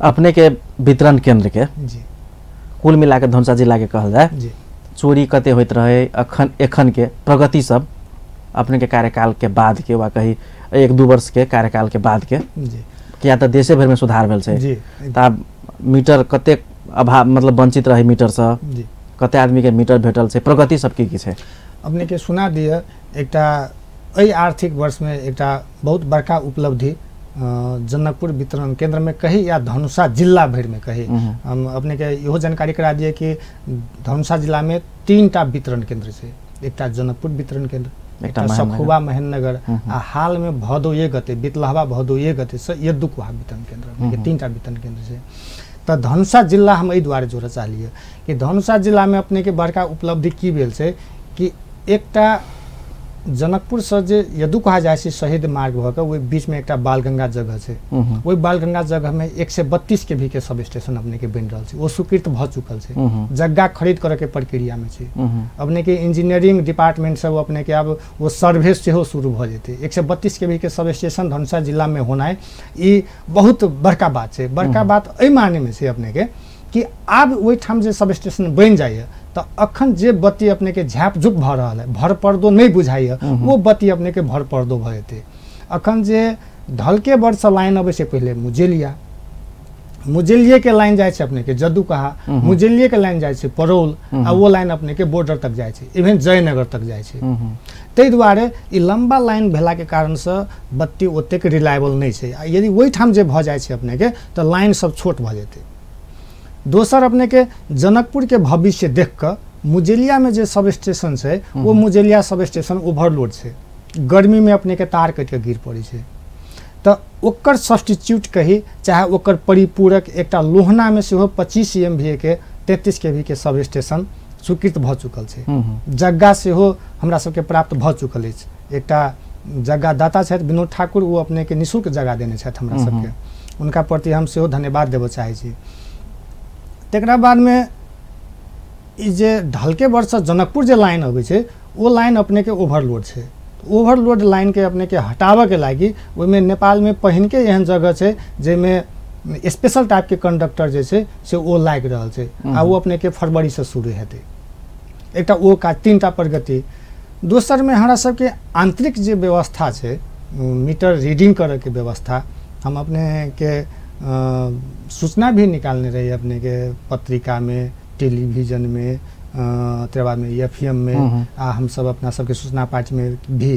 अपने के वितरण केंद्र के जी कुल मिला के धनुषा जिला के कहल जाय जी चोरी कते होइत रहे, अखन एखन के प्रगति सब अपने के कार्यकाल के बाद के वा कही 1-2 वर्ष के कार्यकाल के बाद के जी, किया तऽ देशे भरि में सुधार भेल छै जी। तब मीटर कते अभाव मतलब वंचित रहे मीटर से जी, कते आदमी के मीटर भेटल छै, प्रगति सब की की छै? अपने के सुना दिअ एकटा एहि आर्थिक वर्ष में एकटा बहुत बड़का उपलब्धि जनकपुर वितरण केंद्र में कही या धनुषा जिला भरि में कही। हम अपने के इहो जानकारी करा दिए कि धनुषा जिला में 3टा वितरण केंद्र छै, एकटा जनकपुर वितरण केंद्र, एकटा सखुआ महेंद्रनगर, आ हाल में भदौ 1 गते बितलहवा भदौ 1 गते से यदुकुहा वितरण केंद्र, 3टा वितरण केंद्र छै। तऽ धनुषा जिला हम एहि दुआरे जोड़ऽ चाहलियै कि धनुषा जिला में अपने के बड़का उपलब्धि की भेल छै कि एकटा जनकपुर से जे यदुकहा जाइ छै शहीद मार्ग भऽ कऽ ओहि बीचमे एकटा बालगंगा जगह छै, ओहि बालगंगा जगहमे 132 के भी के सब स्टेशन अपने के बनि रहल छै, ओ स्वीकृत भऽ चुकल छै, जगह खरीद करऽके प्रक्रियामे छै। अपने के इंजीनियरिंग डिपार्टमेंट सब अपने के आब ओ सर्वे सेहो शुरू भऽ जेतै। 132 के भी के सब स्टेशन धनुषा जिलामे होनाइ ई बहुत बड़का बात छै। बड़का बात एहि मानेमे छै अपने के कि आब ओहिठाम जे सब स्टेशन बनि जाइए तऽ अखन जे बत्ती अपने के झाँप झुप भऽ रहल है, भर पर्दो नहि बुझाइए, ओ बत्ती अपने के भर पर्दो भऽ जेतै। अखन जे ढलके बरसँ लाइन अबै छै पहिले मुजेलिया, मुजेलिये के लाइन जाइ छै अपने के जद्दूकहा, मुजेलिये के लाइन जाइ छै परौल, आ ओ लाइन अपने के बॉर्डर तक जाइ छै, इवेन जयनगर तक जाइ छै। ताहि दुआरे ई लम्बा लाइन भेलाके कारणसँ बत्ती ओतेक रिलायबल नहि छै। आ यदि ओहिठाम जे भऽ जाइ छै अपने के तऽ लाइन सब छोट भऽ जेतै। दोसर अपने के जनकपुर के भविष्य देख कऽ मुजेलिया में जे सब स्टेशन छै वो मुजेलिया सब स्टेशन ओवरलोड छै, गर्मी में अपने के तार कटि के गिर पड़ै छै, तऽ ओकर सब्स्टिट्यूट कही चाहे ओकर परिपूरक एकटा लोहना में सेहो 25 MVA के 33 kV के सब स्टेशन स्वीकृत भऽ चुकल छै, जग्गा सेहो हमरा सबके प्राप्त भऽ चुकल अछि। एकटा जग्गादाता छथि विनोद ठाकुर, ओ अपने के निःशुल्क जग्गा देने छथि हमरा सबके, उनका प्रति हम सेहो धन्यवाद देबऽ चाहै छी। तकरा बादमे ई जे ढलके वर्षसँ जनकपुर जे लाइन अबै छै ओ लाइन अपने के ओवरलोड छै। ओवरलोड लाइनके अपने के हटाबऽके लागि ओहिमे नेपालमे पहिनके एहन जगह छै जाहिमे स्पेशल टाइपके कंडक्टर जे छै से ओ लागि रहल छै, आ ओ अपने के फरवरीसँ शुरू हेतै। एकटा ओ काज, 3टा प्रगति। दोसरमे हमरा सबके आंतरिक जे व्यवस्था छै मीटर रीडिंग करऽके व्यवस्था, हम अपने के सूचना भी निकालने रही अपने के पत्रिका में, टेलीविजन में, तकर बाद में FM में, आ हम सब अपना सबके सूचना पाठ में भी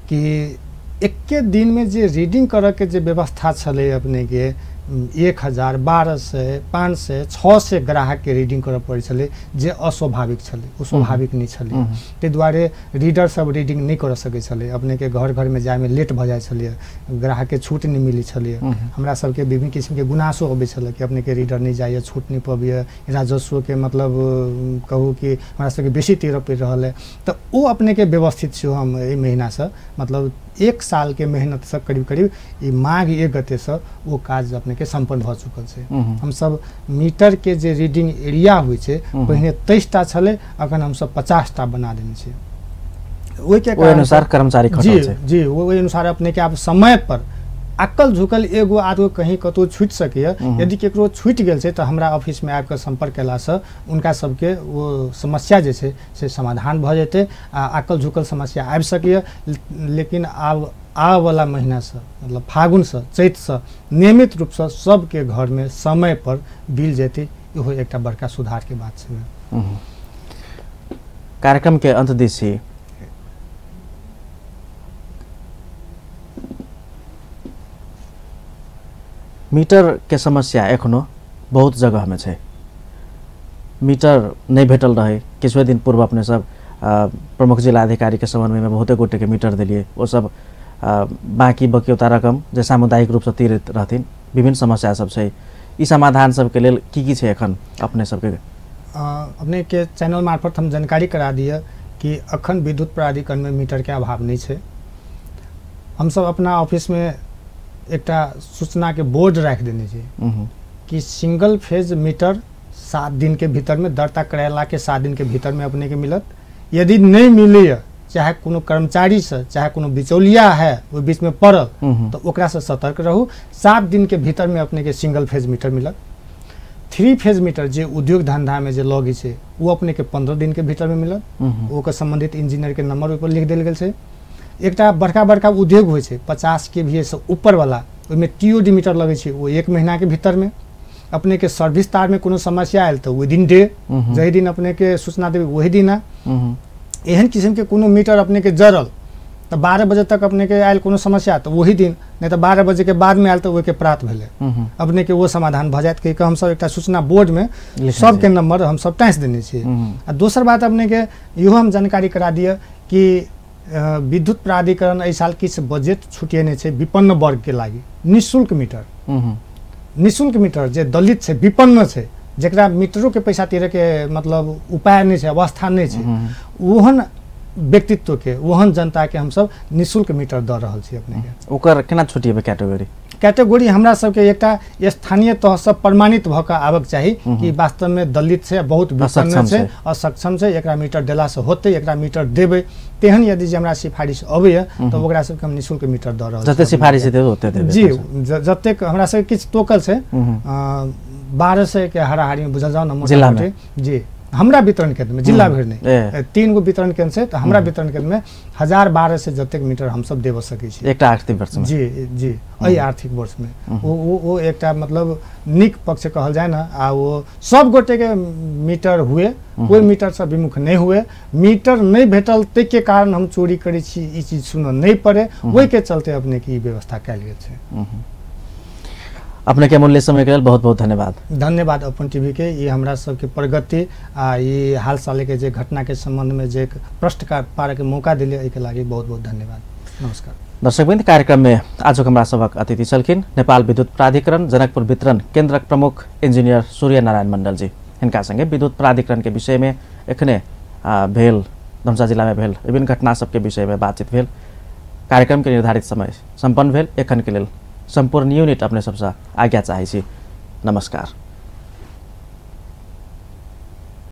कि एक्के दिन में जे रीडिंग करऽ के जे व्यवस्था छलै अपने के 1000, 1200, 500, 600 ग्राहक के रीडिंग करऽ पड़ै छलै, जे अस्वाभाविक छलै, ओ स्वाभाविक नहि छलै। ताहि दुआरे रीडर सब रीडिंग नहि करऽ सकै छलै, अपने के घर घरमे जायमे लेट भऽ जाइ छलै, ग्राहकके छूट नहि मिलै छलै। हमरा सबके विभिन्न किसिमके गुनासो अबै छलै कि अपने के रीडर नहि जाइए, छूट नहि पबैए, राजस्वके मतलब कहू कि हमरा सबके बेसी तेरऽ पड़ि रहल है। तऽ ओ अपने के व्यवस्थित सेहो हम एहि महीनासँ मतलब 1 साल के मेहनत से करीब करीब ई माघ 1 गते से वो काज अपने के संपन्न भऽ चुकल छै। हमसब मीटर के जे रीडिंग एरिया होइ छै पहिने 23टा छलै, अखन हमसब 50टा बना देने छियै। ओहिके अनुसार कर्मचारी जी जी ओहि अनुसार अपने के आब समय पर अक्कल झुकल एगो आधगो कहीं कतौ छूटि सकैए। यदि केकरो छूटि गेल छै तऽ हमरा ऑफिसमे आबि कऽ सम्पर्क कयलासँ हुनका सबके ओ समस्या जे छै से समाधान भऽ जेतै। आ अक्कल झुकल समस्या आबि सकैए, लेकिन आब आबऽवला महीनासँ मतलब फागुनसँ चैतसँ नियमित रूपसँ सबके घरमे समय पर बिल जेतै, इहो एकटा बड़का सुधारके बात छै। कार्यक्रमके अंत दिस छी, मीटर के समस्या एखनो बहुत जगह में छै। मीटर नहीं भेटल रहे, किछुए दिन पूर्व अपने सब प्रमुख जिलाधिकारी के समन्वय में बहुते गोटे के मीटर दिलिए, वो सब बाकी बकियौता रकम जे सामुदायिक रूप से तीरैत रहथिन, विभिन्न समस्या सब छै। ई समाधान सबके लेल की की छै एखन अपने सबके? अपने के चैनल मार्फत हम जानकारी करा दिए कि अखन विद्युत प्राधिकरण में मीटर के अभाव नहीं छै। हमसब अपना ऑफिस में एकटा सूचना के बोर्ड राखि देने छी कि सिंगल फेज मीटर 7 दिन के भीतर में दर्ता करेला के 7 दिन के भीतर में अपने के मिलत। यदि नहीं मिले, चाहे कोनो कर्मचारी से चाहे कोनो बिचौलिया है वो बीच में पड़ल, तो ओकरा से सतर्क रहू। 7 दिन के भीतर में अपने के सिंगल फेज मीटर मिलत। 3 फेज मीटर जे उद्योग धंधा में जे लगे छै वो अपने के 15 दिन के भीतर में मिलत। ओकर संबंधित इंजीनियर के नंबर ओहि पर लिख देल गेल छै। एकटा बड़का बड़का उद्योग होइ छै 50 के भी से ऊपर वाला, ओहिमे TOD meter लगै छै, वो 1 महीना के भीतर में। अपने के सर्विस तार में कोनो समस्या आयल तऽ विदिन डे, जाहि दिन अपने के सूचना देबै वही दिन। एहन किस्म के कोनो मीटर अपने के जरल तऽ 12 बजे तक अपने के आयल कोनो समस्या तऽ वही दिन, नहीं तऽ 12 बजे के बाद में आयल तऽ ओहिके प्रात भेलै, अपने के वो समाधान भऽ जायत। कहि हमसब एकटा सूचना बोर्ड में सबके नंबर हमसब टाँसि देने छियै। आ दोसर बात अपने के इहो हम जानकारी करा दिअ कि विद्युत प्राधिकरण एहि साल किछु बजट छुटिएने छै विपन्न वर्ग के लागि निःशुल्क मीटर। निःशुल्क मीटर जे दलित छै, विपन्न छै, जकरा मीटरों के पैसा तिरे के मतलब उपाय नहीं छै, अवस्था नहीं छै, ओहन व्यक्तित्व के ओहन जनता के हमसब निःशुल्क मीटर दऽ रहल छी अपने के। ओकर केना छुटिएबै कैटेगरी? कैटेगरी हमरा सबके एकटा स्थानीय तहसँ प्रमाणित भऽ कऽ आबक चाही कि वास्तवमे दलित छै, बहुत विपन्न छै, असक्षम छै, एकरा मीटर देलासँ होतै, एकरा मीटर देबै। तेहन यदि जे हमरा सिफारिश अबैए तऽ ओकरा सबके हम निःशुल्क मीटर दऽ रहल छी। जते सिफारिश हेतै ओते देबै। जी, जतेक हमरा सबके किछु तोकल छै 1200 के हाराहारीमे बुझल जाउ ने जिलामे। जी, हमरा वितरण केंद्र में, जिला भरि नहि, 3 गो वितरण केंद्र छै, तऽ हमरा वितरण केंद्र में 1000-1200 जतेक मीटर हमसब देबऽ सकै छी एकटा आर्थिक वर्ष में। जी जी, एहि आर्थिक वर्ष में ओ ओ एकटा मतलब नीक पक्ष कहल जाय ने। आ ओ सब गोटे के मीटर हुए, कोई मीटर से विमुख नहीं हुए। मीटर नहीं भेटल ताहिके कारण हम चोरी करै छी, ई चीज सुनऽ नहीं पड़े, ओहिके चलते अपने के ई व्यवस्था कयल गेल छै। अपने के अमूल्य समय के लेल बहुत बहुत धन्यवाद। धन्यवाद अपन टीवी के, ये हमरा सबके प्रगति आ ये हाल साल के जे घटना के संबंध में जे प्रश्न पारे के मौका दिले, एहिके लागि बहुत बहुत धन्यवाद। नमस्कार दर्शकवृन्द, कार्यक्रम में आजुक हमरा सभक अतिथि छलखिन नेपाल विद्युत प्राधिकरण जनकपुर वितरण केंद्रक प्रमुख इंजीनियर सूर्य नारायण मंडल जी। हिनका संगे विद्युत प्राधिकरण के विषय में एखने भेल धनुषा जिला में भेल विभिन्न घटना सबके विषय में बातचीत भेल। कार्यक्रम के निर्धारित समय सम्पन्न भेल। एखन के लेल सम्पूर्ण यूनिट अपने सबसँ आज्ञा चाहै छी। नमस्कार।